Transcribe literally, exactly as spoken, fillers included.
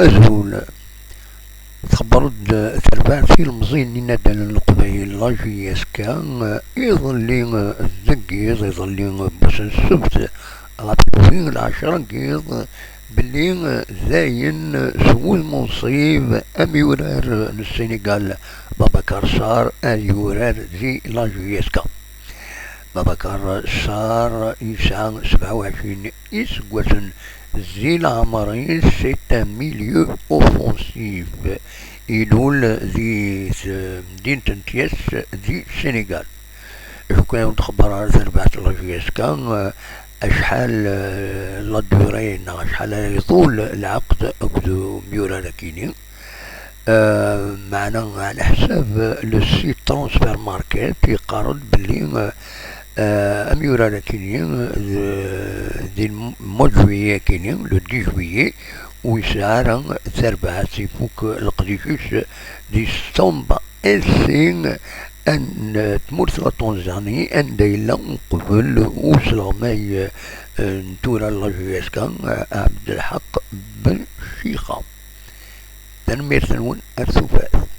Azul. Txebber-d terbaɛt ilemẓiyen n yinaddalen n Leqbayel, la J S K, iḍelli deg yiḍ, iḍelli n wass n ssebt, la Provence, lɛecra n yiḍ, belli dayen s wudem unṣib amyurar n Ssinigal, Babacar Sarr, ad yurar di la J S K. Babacar Sarr yesɛa sebɛa u ɛecrin iseggasen di leɛmer-is, c'est un milieu offensif. Ilul di temdint n Thiès di Sénégal. Acu kan ur d-xebber ara terbaɛt la J S K, acḥal, eh, la durée neɣ acḥal ara iḍul lɛaqed akked umyurar akini. Eh, meɛna ɛla ḥsab le site Transfer Market yeqqar-d belli, eh, amyurar akini, eh, di mois de juillet akini, le dix juillet, ur yesɛi ara tarbaɛt, ifuk leqdic-is di Samba S C n tmurt n Tanzanie, anda yella uqbel usleɣmay, eh, n tura la J S K, eh, Abdelhaq Ben Chixa. Tanemmirt-nwen, ar tufat.